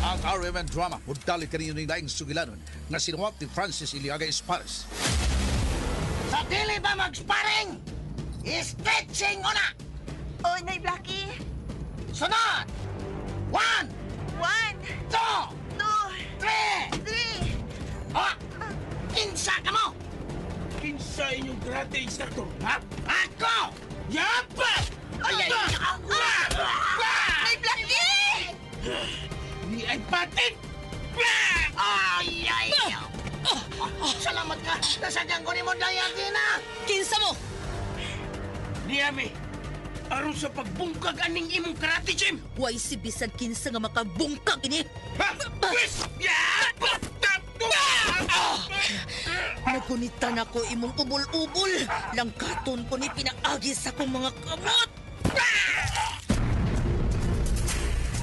Ang RMN Drama mudalit kaninyo ning laing sugilanon nga sinuwat ni Francis Iliaga Espares. Sa dili ba mag-sparring? Stretching una! Oh, Nay Blackie. Sunod! One, One, two, two, three! three. Oh! Kinsa ka mo? Kinsa inyong karate instructor, ha? Ako! Yapa! Ay, ay, ay! Nay Blackie! Ni ay patit! Ay, ay! Salamat ka! Nasagyan ko ni mo Dayagina! Kinsa mo? Niami, aron sa pagbungkag aning imong karate gym! Way si bisan kinsa nga makabungkag ini. Ha? Pwes! Yapa! Nagunitan ako imong ubol-ubol. Langkaton ko ni pinaagi sa akong mga kamot.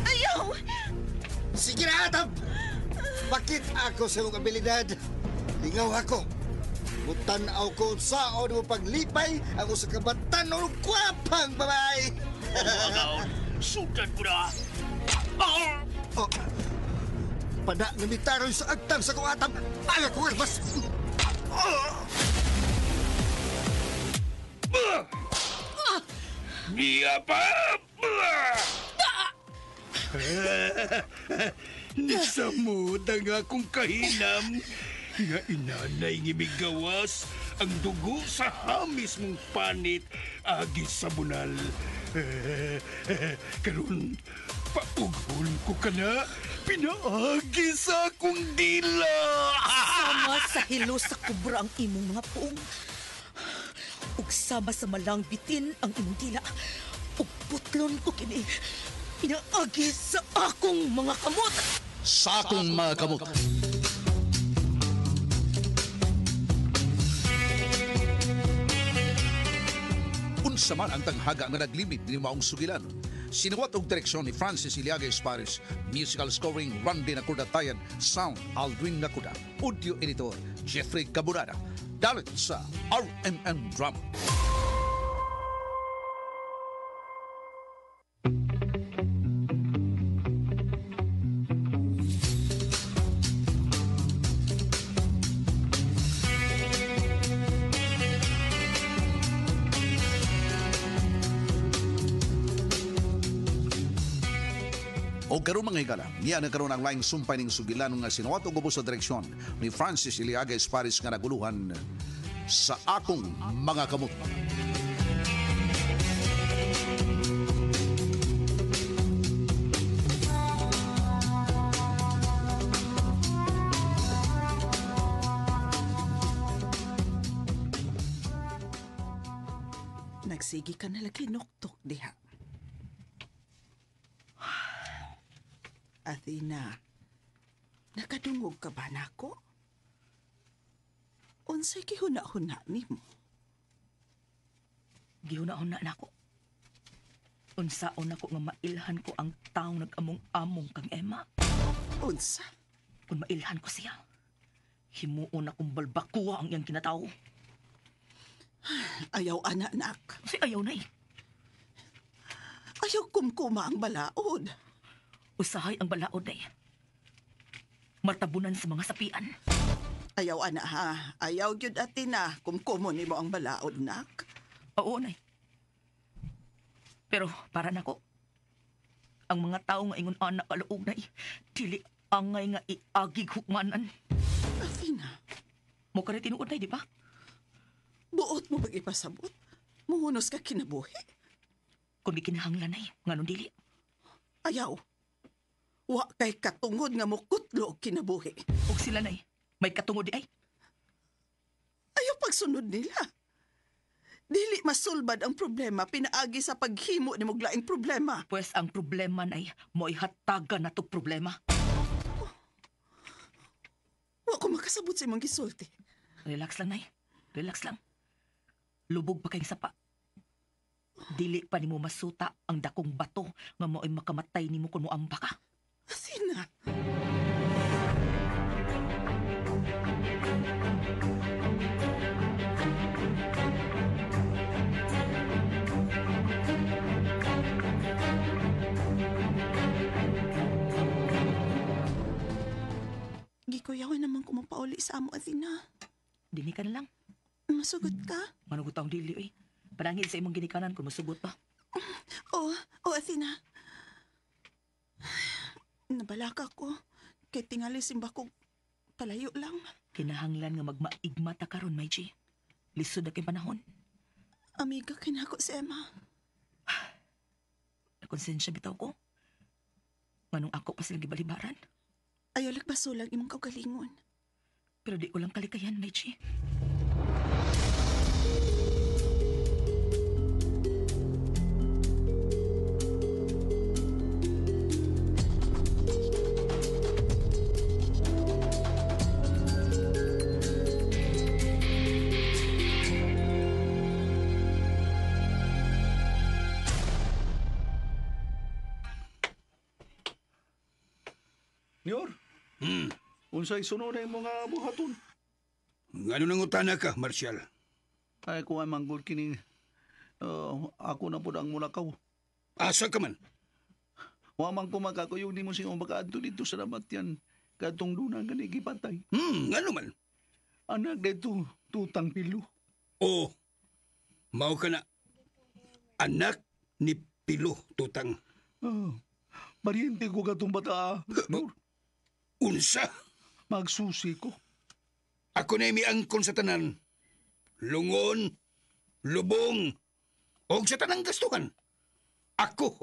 Ayaw! Sige na, Atab! Bakit ako sa imong abilidad? Lingaw ako. Mutanaw ko saon mo paglipay ang usa ka batanon kwapang babae. Agaon, sudan ko na! Oh, pada nga mitaroy sa agtang sa kong atab. Aga ko mas. Niya pa! Nisamod ang akong kahinam nga inanay ng imigawas ang dugo sa hamis mong panit agi sa bunal. Karon paughon ko ka na pinaagi sa akong dila. Sama sa hilo sa kubra ang imong mga puong. Ug sama sa malang bitin ang imong dila. Ug putlon ko kini. Pinaagi sa akong mga kamot. Sa akong mga kamot. Unsa man ang tanghaga nga naglimit ni maong sugilanon. Sinuwat og direksyon ni Francis Iliaga Espares, musical scoring Randy Nakuda Tayan, sound Aldwin Nakuda, audio editor Jeffrey Caburada. Dalit sa RMN Drama. O karon mga higala, niya na karon ang laing sumpay ning sugilanon nga sinuwat og ubos sa direksyon ni Francis Iliaga Espares nga naguluhan sa akong mga kamot. Nagsige ka na lagi nuktok diha. Athena, nakadungog ka ba nako? Unsay gihuna-huna nimo? Gihuna-huna nako. Unsaon nako nga mailhan ko ang taong nag-among-among kang Emma. Unsa? Kung mailhan ko siya, himuon akong balbakuha ang iyang kinatao. Ayaw ana nak. Kasi ayaw na eh. Ayaw kumkuma ang balaod. Usahay ang balaod na eh. Matabunan sa mga sapian. Ayaw ana ha. Ayaw gyud Athena, kumkumo nimo ang balaod nak. Oo, nay. Pero para nako, ang mga tao nga ingon anak kaluog nay, dili angay nga iagig hukmanan. Athena, Mo ka rin tinuod nay, di ba? buot mo bag ipasabot? Muhunos ka kinabuhi? Kung gikinahanglan nay, nganong dili. Ayaw. Wa kay katungod nga mukutlo og kinabuhi. Ug sila nay, may katungod di ay. Ayaw pagsunod nila. Dili masulbad ang problema pinaagi sa paghimo ni og laing problema. Pues ang problema nay, mo'y hatagan na tog problema. Wa ko makasabot sa imong gisulti. Relax lang, nay. Relax lang. Lubog pa kayong sapa. Dili pa nimo masuta ang dakong bato nga mo'y makamatay nimo kun moamba ka. Athena, kuyawan naman kumupauli sa amo, Athena. Dini ka na lang. Masugot ka? Manugot ang dili, oy. Panangil sa imong ginikanan kung masugot pa. Oo, oh, Athena. Nabalaka ko. Kay tingali simba ko palayo lang. Kinahanglan nga magmaigma ta karon, May G. Lisod na kay panahon. Amiga, kinako si Emma. Nakonsensya bitaw ko. Nganong ako pa sila gibalibaran. Ayaw lagbasulag imong kaugalingon. Pero di ko lang kalikayan, May G. Nior, unsay sunod na imong mga buhaton? Ngano nangutana ka, Marcial? Ay, kuha manggol kining ako na po ang mulakaw. Asa ka man? Wa man ko makakuyog nimo sing makaadto dito sa Damatyan. Kadtong dunan gani gipatay. Ngano man? Anak dito tutang pilo. Oo. Mao ka na. Anak ni Pilo, tutang. Oh, pariente ko katong bata. Nur, Unsa? magsusi ko. Ako na miangkon sa tanan. Lungon, lubong, og sa tanang gastuhan. Ako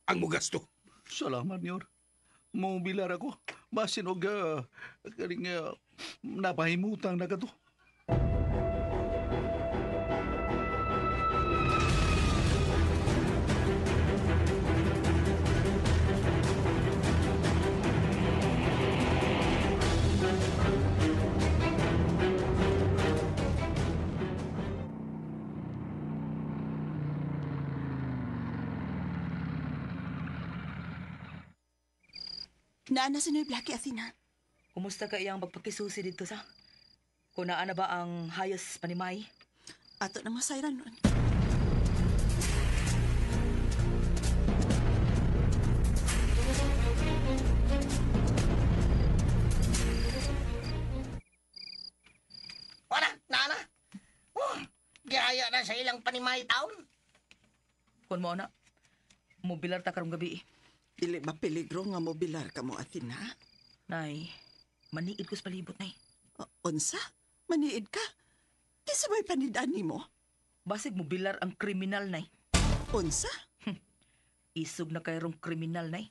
ang mugasto. Salamat, Nior. Mubilar ako. Basin og kaning napahimutang na kato. Naa na si Noy Blackie, Athena. Kumusta ka iyang magpakisusi dito sa? Kung naa na ba ang hayas panimay? Ato na masayran nun. Wala, nana. Oh, gihaya na sa ilang panimay taon. Kung mo na, mobilar ta karong gabi. Dili ba peligro nga mobilar ka mo, Athena? Nay, maniid ko sa palibot, nay. O, unsa? Maniid ka? Kinsa may panidaan nimo? Basig mobilar ang kriminal, nay. Unsa? Isog na kayrong kriminal, nay.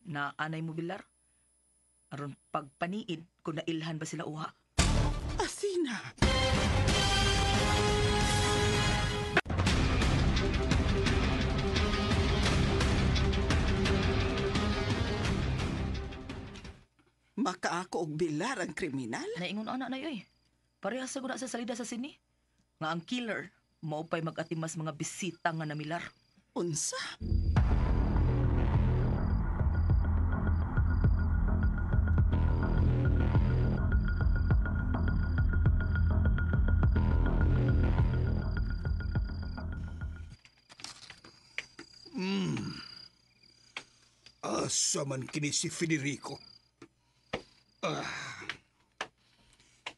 Naanay mobilar. Aron pagpaniid kung nailhan ba sila uha. Athena! Makaako og bilar ang kriminal? Naingon ana nay oy. Parehas sa guna sa salida sa sini. Nga ang killer mao pay mag-atimas mga bisita nga namilar. Unsa? Asa man kini si Federico? Ah,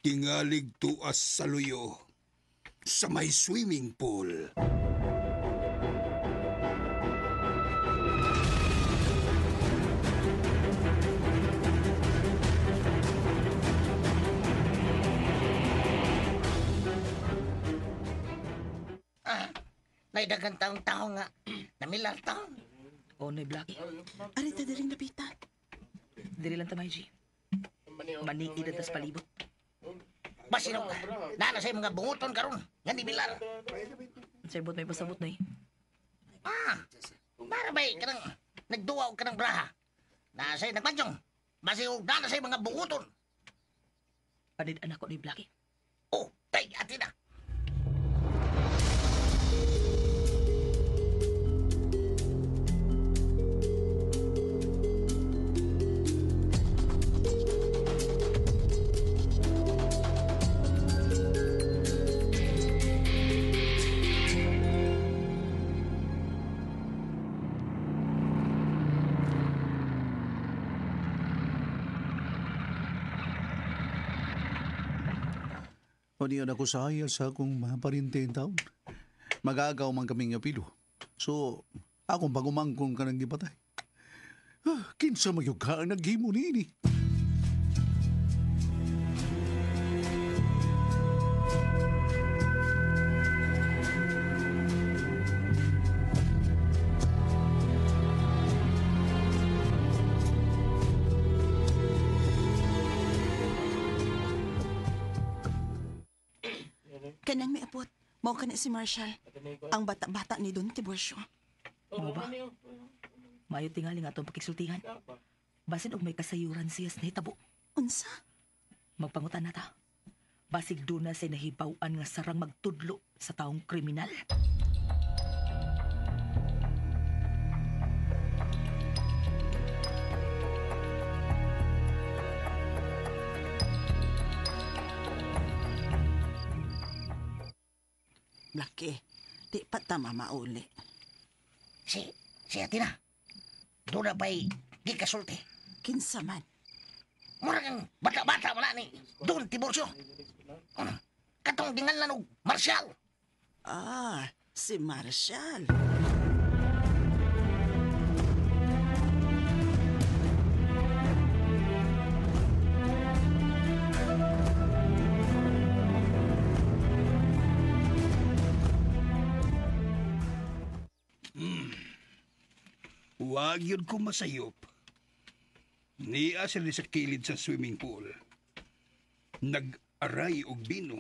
tingalig tuas sa luyo sa may swimming pool. Ah, naidagan taong tao nga. Namilar taon. O Noy Blackie, Arita diring napita. diri lang ta May G. Maniid ang tas palibot. Basin og nana sa mga bunguton karon nga ni Bilar. Unsay bot may pasabot nay. Ah, para bay kanang nagduwa og kanang braha. Naa say nagpansyong. Basin og nana sa mga bunguton. Panid anak ko ni Blackie. Oh, tay ati na. O niya na ko saya sa akong mga parinte in taon. Magagaw man kaming apilo. So, akong pagumangkon ka ng gipatay. Ah, kinsa magyug ka ang naghimo niini. Kanang may abot. Mao kani si Marshall. Ang bata-bata ni Don Tiburcio. Mao ba? Maayo tingali nga atong pakigsultihan. Basin og may kasayuran siya sa nahitabo. Unsa? Magpangutan na ta. Basig doon na siya nahibaw-an nga sarang magtudlo sa taong kriminal. Blackie, di pa ta mamauli. Si Atina. Doon na ba'y di kasulti? Kinsa man. Mura kang bata-bata mo na ni Don Tiburcio. Ano? Katong dingalan og Marshall. Ah, si Marshall. Huwag yun ko masayop. Niya sila sa kilid sa swimming pool. Nag-aray og bino.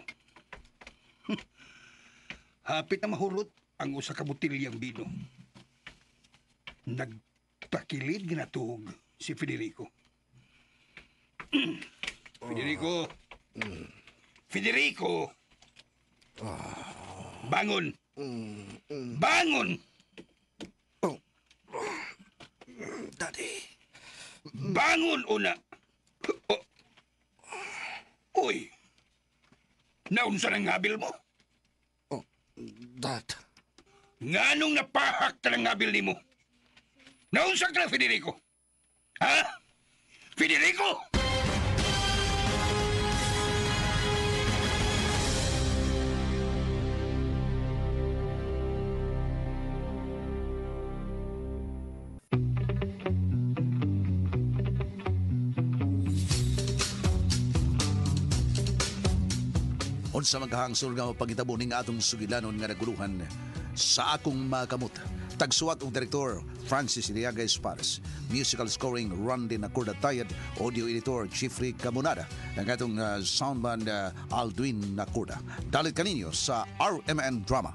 Hapit na mahurot ang usa ka botilyang bino. Nagpakilid ginatuhog si Federico. Federico! Federico! Bangon! Bangon! Daddy. Bangon una. Oh. Uy. Naunsa nang habil mo? Oh, Dad. Nganong napahak ta ng habil nimo? Naunsa ka na, Federico? Ha? Federico! Unsa maghangsol nga mapangitabo ning atong sugilanon nga naguluhan sa akong makamot. Tagsuwat og direktor Francis Iliaga Espares. Musical scoring Randy Nacorda Tayad, audio editor Jeffrey Camonada, ang atong soundman Aldwin Nacorda. Dalit kaninyo sa RMN Drama.